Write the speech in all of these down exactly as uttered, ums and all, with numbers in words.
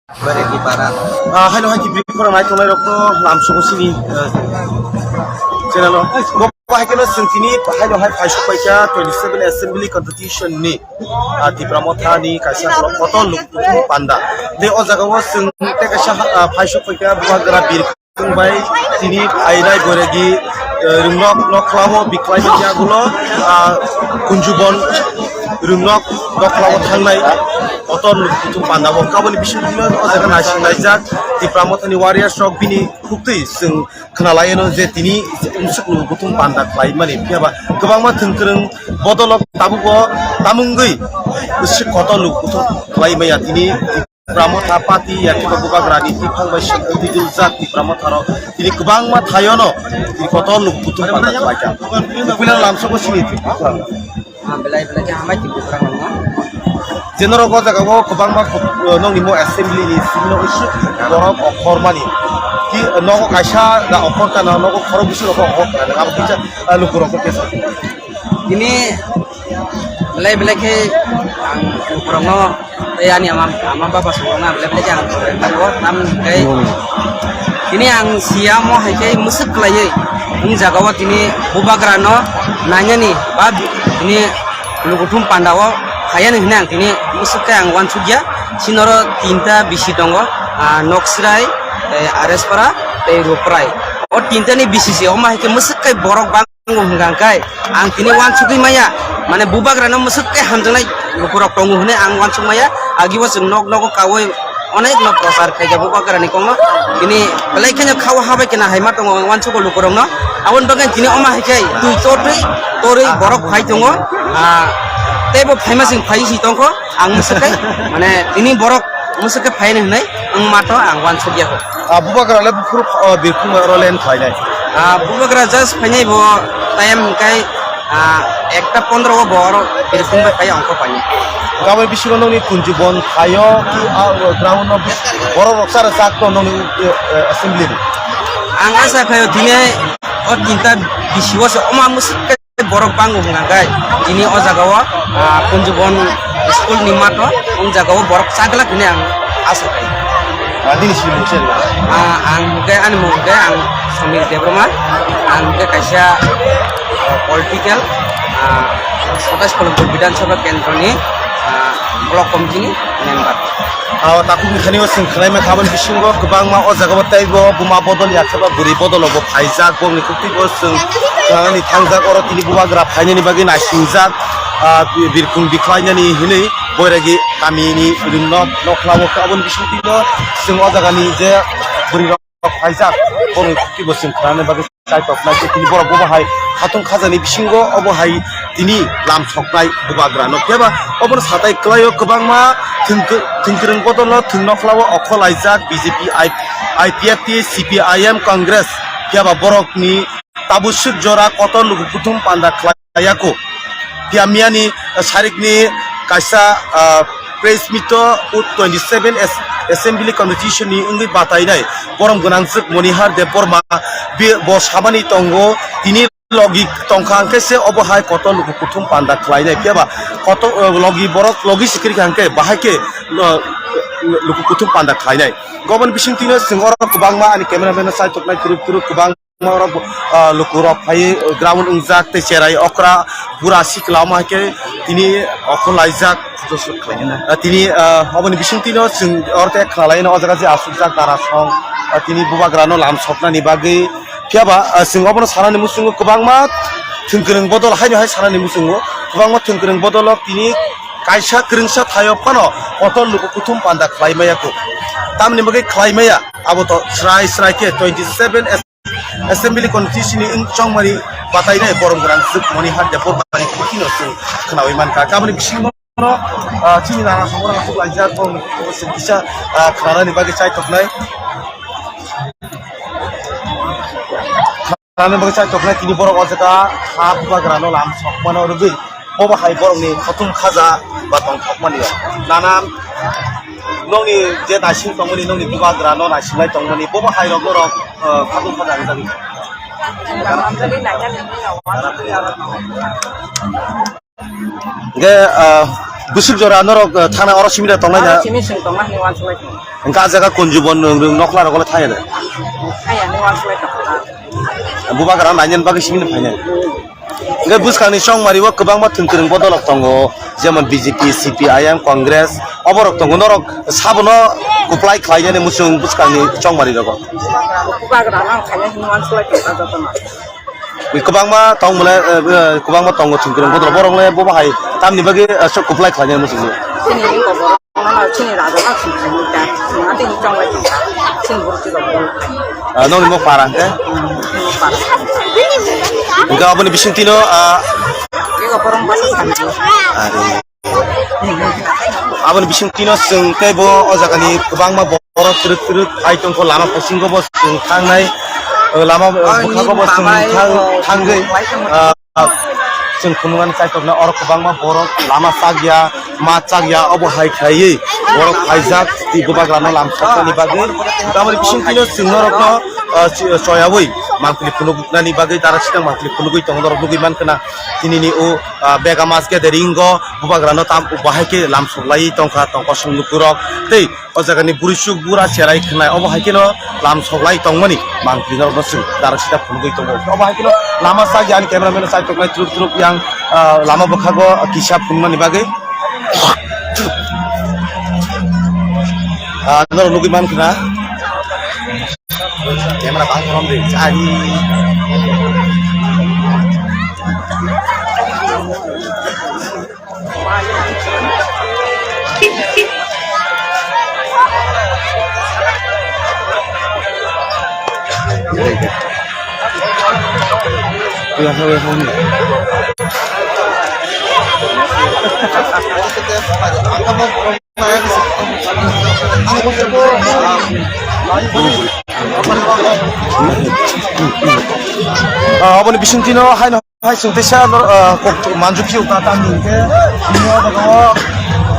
Bari di para. Ah, haino hai kibri khorang nai tongnai rok to lam sogo sini, eh, channel o. Bo hai keno sing tini haino hai phai sok paikha twenty seven assembly constitution ni, ah, Tipra Motha ni kaisa kotor luk panda. De o jaga o sing te kaisa, ah, phai sok paikha bubagra bir Chwng bai tini phainai boiregi, eh, rwngnok nokhlao biklai yagulo, ah, Kunjubon rwngnok nokhlao thangnai kotor luk kutung panda o. Kaboni bisingtwi o jaga naising laijak Tipra Mothani warriors rok bini khuktwi chwng khwnalaino je tini umsuk luk kutung panda khlaimani. Phiya ba kwbangma thwngkwrwng bodolok tabukbo tamungwi usik kotor luk kutung khlaimaya tini. Tipra Motha party ya kiba bubagrani tiphang bai sengkang twiduljak Tipra Motha rok tini kwbangma thaiono tini kotor luk buthum panda khlaikha. Puila lamsoko sini Tipra. Ah, belai belai khe hambai Tipra rok no. Je norok o jaga o kwbangma khub-, nongni mo assembly ni simi no usuk borok okhor mani. Ki nogo kaisa da okhor kana nogo khorok bisu rok okhor kana abo kisa, ah, luku rok kesa. Ini belai belai khe ang borokno tei ani ama, ama baba songkha belai belai khe ang tango, tam hwnkhe tini ang siyamo hai khe mwswk khlaiwi wng jagao tini bubagrano nainani ba tini lukuthum pandao phaiyani hwnwi ang tini mwswk khe ang uansukya. Sinoro tinta bisi tongo, ah, Noksrai, tei Arespara, tei Ruprai. O tintani bisi se omo hai khe mwswk khe borok bang Tongo hwnkha khe ang tini uansugwi maya, mane bubagrano mwswk khe hamjaknai lukurok tongo hwnwi ang uansuk maya. Agibo chwng nok nogo kaui onek no prochar khaijak bubagrani kokno. Tini belai kheno khao habai khe na hai ma tongo ang uansugo lukurokno. Aboni bagwi tini omo hai khe twi chotwi torwi borok phai tongo. Ah, teibo phaima chwng phai si tongkho ang mwswk khe, mane tini borok mwswk khe phainai hwnwi wng ma to ang uansukya kho. Ah, bubagra le buphuru, ah, birkhung oro len khlainai. Ah, bubagra just phainai bo time hwnkhe, ah, ekta pondro o bo oro birkhung bai phai ongkho painai. Gaboi bisingo nongni Kunjubon thaio, ah, ground no bis-, borok rok chara chak to nongni, eh, eh, assembly ni. Ang asa khaio tini o tinta bisi o se oma mwswk khe Borok bango hwnka khe tini o jaga o, ah, Kunjubon school ni math o, o jaga o borok chagla hwnwi ang asa khaio. Ah, nini simung se? Ah, ang hwnkhe ani mung hwnkhe ang Samir Debbarma, ang hwnkhe kaisa, ah, political, ah, Satais Kholomkho Bidhan Sabha Kendro ni, ah, block committee ni member. Ah, takhuk ni thani o chwng khwlai mankha, aboni bisingo kwbangma o jaga o teibo buma bodol ya khe ba bwrwi bodol bo phaijak, bongni khuktwi bo chwng khwnani thangjak, oro tini bubagra phainani bagwi naisingjak, ah, bi-, birkhung bikhlainani hinwi boiragi kamini rwngno nokhlao khe, aboni bisingtwi no chwng o jagani je bwrwi rok phaijak, bongni khuktwi bo chwng khwnani bagwi. Kaitok nai tini borok bo bahai khatung khajani bisingo obo hai tini lam soknai bubagra no. Phiya ba obono satai kwlaio kwbangma thwng-, thwngkwrwng bodolo thwng nokhlao okholaijak B J P, I-, I P F T, C P I M, Congress. Phiya ba borokni tabuk suk jora kotor luku kuthum panda khlai. Ayako. Phiya miyani, ah, sarikni kaisa, ah, press meet o twenty seven as-, assembly constitution ni wngwi batainai borom gwnangjwk Monihar Debbarma bi-, bo samani tongo, tini logi tongkha hwnkhe se obo hai kotor luku kuthum panda khlainai, phiya ba kotor, ah, logi borok logi sikirikha hwnkhe bahai khe, ah, luku kuthum panda khlainai. Goboni bisingtwino chwng oro kwbangma ani cameraman no chaitoknai kwrwk kwrwk kwbang. Oro, ah, lukurok phai ground wngjak tei cherai okra bura sikla omo hai khe tini okhorlaijak. Ah, tini, ah, oboni bisingtwino chwng oro tei khwnalaino o jaga je asukjak dara song, ah, tini bubagrano lam soknani bagwi. Phiya ba, ah, chwng obono sanani muchungo kwbangma thwngkwrwng bodol haino hai sanani muchungo kwbangma thwngkwrwng bodolok tini kaisa kwrwngsa thaio phano kotor luku kuthum panda khlai maya kho. Tamni bagwi khlai maya abo to srai srai khe twenty seven Assembly Constitution ni wng chongmani batainai borom gwnang swk Monihar Debbarma ni khukino chwng khwnawi mankha. Kaboni bisingo, ah, chini nana samora aswk laijak borok ni khukino chwng kisa, ah, khwnanani bagwi chaitoknai. Khwnanani bagwi chaitoknai tini borok o jaga ha bubagrano lam sokmano rwgwi. Bobo hai borokni khatung khaja ba tongthokmani o. Nana nokni je naising tongmani, nokni bubagra no naisinglai tongmani, bobo hai rok norok, eh, khatung khaja rijagwi. Hingke, eh, Bwswk jora norok, eh, thana oro simi da tonglai na? Oro simi sing tongna hwnwi uansuk lai tongo. Hwnkhe ah jaga Kunjubon nwng, nwng nokla rok le thaya de? Thaya hwnwi uansuk lai tongo. Bubagra nainani bagwi simi no phainai. Hwnkhe bwskangni chongmari o kwbangma thwng kwrwng bodolok tongo, jemon B J P, C P I M, Congress, oborok tongo. Norok sabono kwplai khlainani muchung bwskangni chongmari rogo? Bubagra no ang khainai hwnwi uansuk lai tongo jotono. Kwbangma tong mole, eh, eh, kwbangma tongo thwng kwrwng bodol, borok le bo bahai tamni bagwi, eh, sok kwplai khlainai muchung. Chini borok no, chini raja no sini ta, sini ati ni chong lai ta, chini borok ti rok. Ah, nokni mo para hwnkhe? Hmm, mo para. Hwnkhe aboni bisingtwi no, ah, ego borok basa sani. Are. Aboni bisingtwi no chwng tei bo o jagani kwbangma borok twrwk twrwk hai tongkho, lama bisingo bo chwng thangnai, o lama, o bwkhago bo chwng thang-, thangwi, ah, chwng phunuknani chaitoknai oro kwbangma borok lama chakya, ma chakya, obo hai khlaiwi borok phaijak tei bubagrano lamsoknani bagwi. Tamoni bisingtwi no chwng norokno, ah, chi-, choyawi mangpili phunuknani bagwi, dara sitang mangpili phunugwi tongo norok nugwi mankha na tinini o ah, bega mas gathering o bubagrano tam bahai khe lamsok lai tongkha, tong kosong lukurok tei o jagani burisuk bura cherai khwnai, obo hai kheno lamsok lai tongmani mangpili norokno chwng dara sita phunugwi tongo. Obo hai kheno lama chak ya, ani cameraman no chai toknai truk truk yang, ah, lama bwkhago kisa phunukmani bagwi. Ah, norok nugwi mankha na. Camera bang korom de, chari. Ah, oboni bisingtwi no haino hai chwng teisa, ah, kok manjukhe uta tamni hwnkhe, bini o jaga o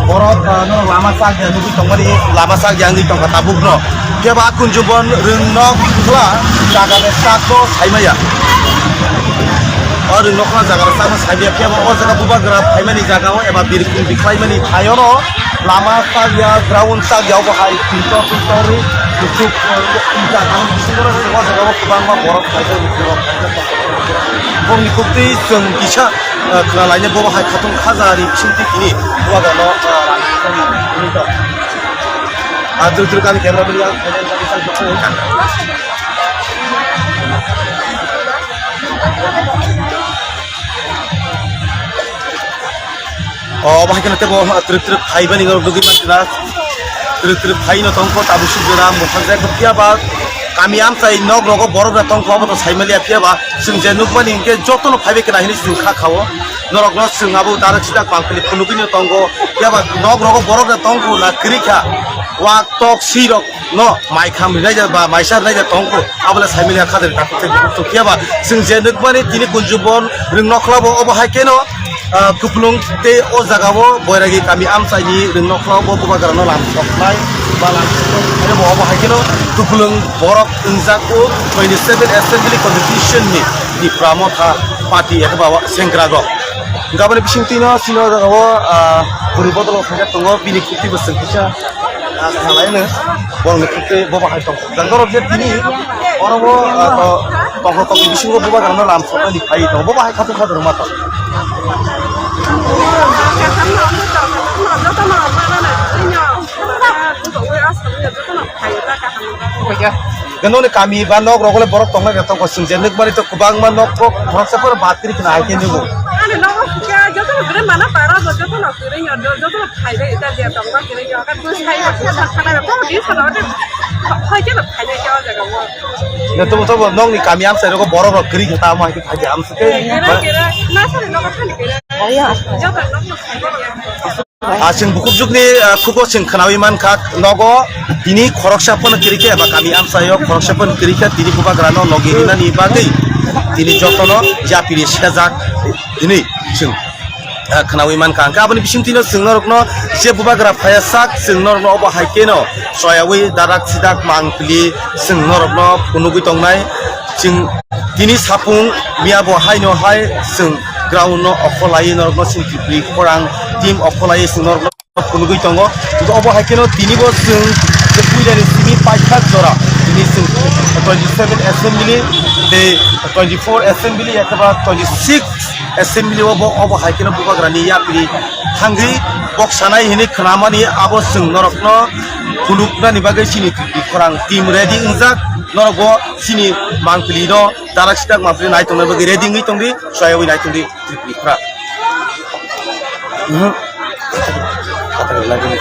borok, ah, norok lama chak ya nugwi tongmani, lama chak ya wngwi tongkha tabuk no. Phiya ba Kunjubon rwng nok khwla jaga le chak o sai maya. O rwng nok khwla jaga le chak o sai maya, phiya ba o jaga bubagra phaimani jaga o eba birkhung bikhlaimani thai o no. Lama chak ya, ground chak ya, obo hai pinto pinto ri, kuchuk, eh, jaga, bisingo ro, o jaga o kwbangma borok khaijak, borok khaijak. Borokni kuktwi chwng kisa, eh, khna lainai, bobo hai khatung khaja ri bisingtwi tini, o jaga no, eh, rang, ah, twrwk twrwk ani camera mani ang, O, bahai kheno tebo twrwk twrwk phaibani norok nugwi mankha. Twrwk twrwk phaino tongkho, tabuk suk jora mwthangjakha, phiya ba kami amchai nok rogo borok rok tongkho, obo to saimaliya, phiya ba chwng je nukmani hinkhe jotono phaibai khna hinwi chwng kha khao. Norokno chwng abo dara sida mangpili phunugwino tongo, phiya ba nok rogo borok rok tongkho na kwrwi kha, wak tok swi rok. No, mai kham rinai ja ba mai sar rinai ja tongkho, abole saimili kha de tak tak to phiya ba, chwng je nukmani tini Kunjubon rwng nokla bo obo hai keno, ah, kupulung tei o jaga o Boiragi kami amchaini rwng nokla bo bubagra no lam soknai ba lam soknai bo obo hai keno kupulung borok wngjak o twenty seven assembly constitution ni Tipra Motha party eba sengra go. Gabani bising tino sino jaga o, ah, bwrwi bodol o thangkhe tongo bini khuti bo chwng kisa. Ah, khalai no, borokni khuktwi bobo hai tong. Jang norok je tini, oro bo, ah, to, tongthok tongthok bisingo bubagrano lam soknani phai tongo. Bobo hai khatung khatung ma tong. Jotono, jotono, jotono, jotono, jotono, jotono, jotono, jotono, jotono, jotono, Gwnoni kami ba nok rogole borok tongnai rok tongkho, chwng je nukmani to kwbangma nok kok khoroksa phano bad kwrwi khna hai khe nugo. Ani nogo khe jotono kwrwi mana para bo jotono kwrwi no, jotono phaibai ta je tongma kwrwi no, ka bwsai bo bwsa khana ko di sono de hoi khe phaibai khe o jaga o. Ne to to nokni kami amsai rogo borok rok kwrwi khe tamo hai khe phai de amsai khe. Kera kera na sari nogo thani kera. Jotono nok phaibai. Ah, chwng bukhukjwkni, ah, khugo chwng khnawi mankha, nogo tini khoroksa phano kwrwi khe eba kami amchaio khoroksa phano kwrwi khe tini bubagrano logi rinani bagwi tini jotono yapiri sejak hinwi chwng, ah, khnawi mankha. Hwnkhe aboni bisingtwino chwng norokno je bubagra phaiya sak chwng norokno obo hai kheno choyawi darak sidak mangpili chwng norokno phunugwi tongnai. Chwng tini sapung miya bo haino hai chwng ground no okholai norokno chwng kipri khorang team okholai chwng norokno phunugwi tongo. Obo hai kheno tini bo chwng je puilani simi paithak jora, tini chwng twenty seven assembly tei twenty four assembly etheba twenty six assembly o bo obo hai kheno bubagrani yapri thangwi bok sanai hinwi khnamani abo chwng norokno phunuknani bagwi chini Tripuri khorang team ready wngjak. Norok bo chini mangpili no darak sitak mangpili nai tongna bagwi ready wngwi tongdi, chayawui nai tongdi. Tripura. Mhm. Kata lagi ni.